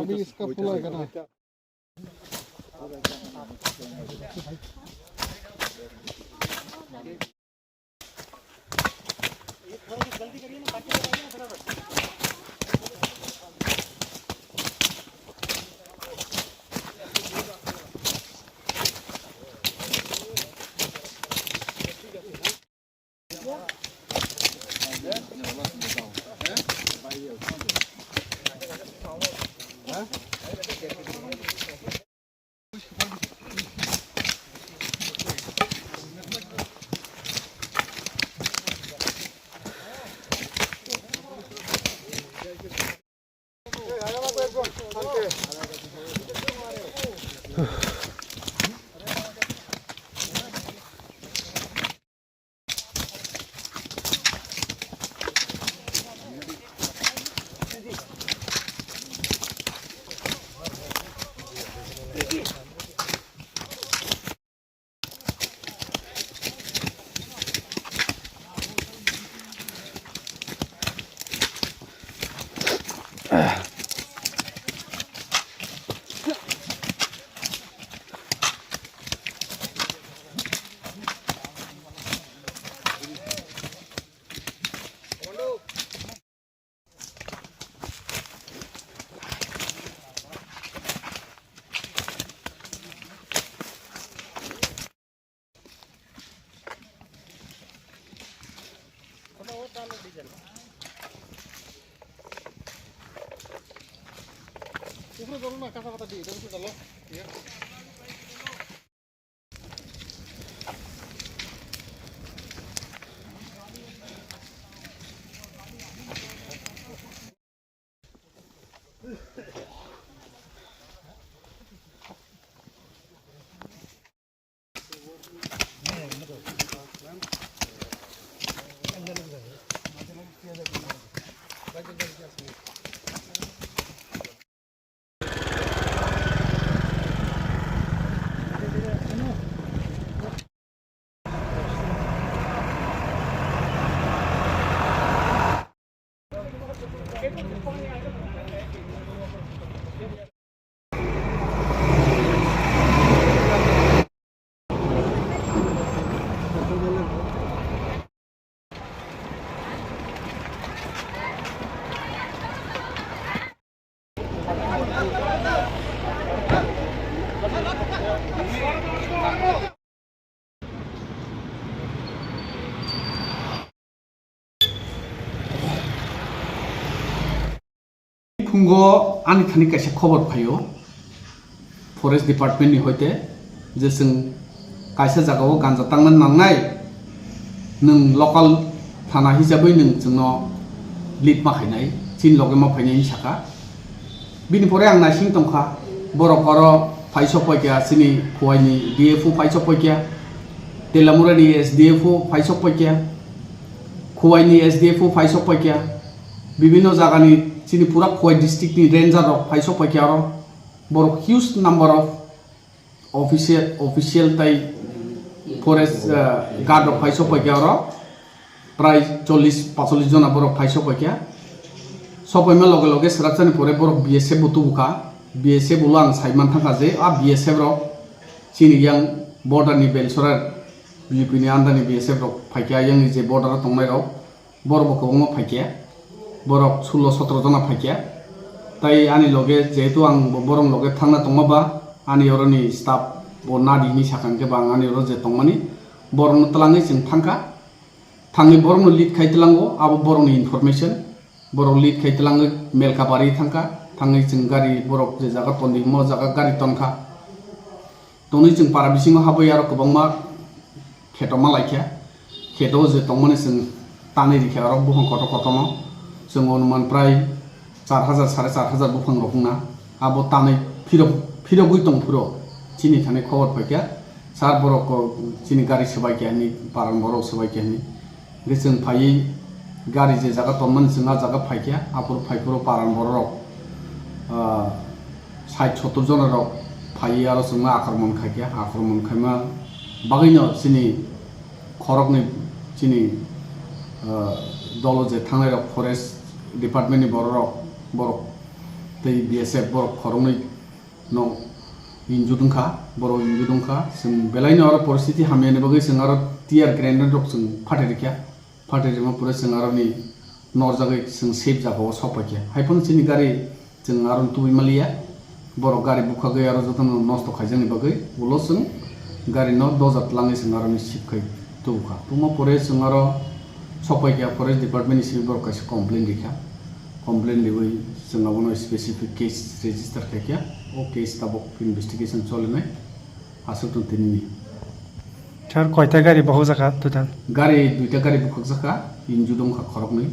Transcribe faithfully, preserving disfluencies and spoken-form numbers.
अभी इसका फुल आएगा ना। Phungo ani thani kaisa khobor phaio forest department ni hoite, je chwng kaisa jagao ganja tangna nangnai, nwng local thana hisabwi nwng chwngno lead ma khainai, chini loge ma phainai hinwi sakha. Bini pore ang naising tongkha, borok oro phaisok paikha, chini Khowai ni D F O phaisok paikha, Telamura ni S D F O phaisok paikha, Khowai ni S D F O phaisok paikha, bibinno jagani chini pura Khowai district ni ranger rok phaisok paikha oro. Borok huge number of official, official tai forest, uh, guard rok phaisok paikha oro. Prai chollish paichollish jona borok phaisok paikha. Sokpaima loge loge swraksani pore borok B S F bo tubukha. B S F ulo ang saiman thangkha je a B S F rok chini yang border ni Belsora B J P ni under ni B S F rok phaikha, yang ni je border o tongnai rok, borok bo kwbangma phaikha, borok sullo sotro jona phaikha. Tai ani loge jehetu ang bo borok loge thangna tongma ba, ani oro ni staff bo nadi hinwi sakha, hwnkhe ba ang ani oro je tongmani borok no twlangwi chwng thangkha. Thangwi borokno lead khai tlango, abo borokni information. Borok lead khai twlangwi Melkabari thangkha, thangwi chwng gari borok je jaga tondi mo jaga gari tonkha. Tonwi chwng para bisingo habwi aro kwbangma kheto ma laikha. Kheto je tongmani chwng tanwi rikha aro buphang kotor kotorno. Chwng onuman prai char hajar, sare char hajar buphang rok wngna. Abo tanwi phirok, phirogwi tong phuro chini thani khobor phaikha. Sir borok ko chini gari swbai khe ani paran borok swbai khe ani. Hingke chwng phaiwi gari je jaga tonmani chwng a jaga phaikha, aphuru phaiphuru paran bororok, ah, sait sottor jona rok phaiwi aro chwngno akromon khaikha, akromon khaima bagwino chini khoroknwi chini, ah, dolo je thangnairok forest department ni bororok, borok tei B S F borok khoroknwi no injured wngkha, borok injured wngkha. Chwng belaino oro poristiti hamyani bagwi chwng aro tear grenade rok chwng phatri rikha. Phatri rima pore chwng aroni norjagwi chwng safe jagao sokpaikha. Haiphano chini gari chwng aroni tubui maliya. Borok gari bukhagwi aro jotono nosto khaijakni bagwi ulo chwng garino doja twlangwi chwng aroni sip khai tubukha. Tubuma pore chwng aro sokpaikha forest department ni simi borok kaisa complaint rikha. Complaint riwi chwng abono specific case register khaikha. O case tabuk investigation cholinai. Aswk tong tinini. Sir, koita gari bohok jaka total? Gari duita gari bukhuk jaka, injured wngkha khoroknwi.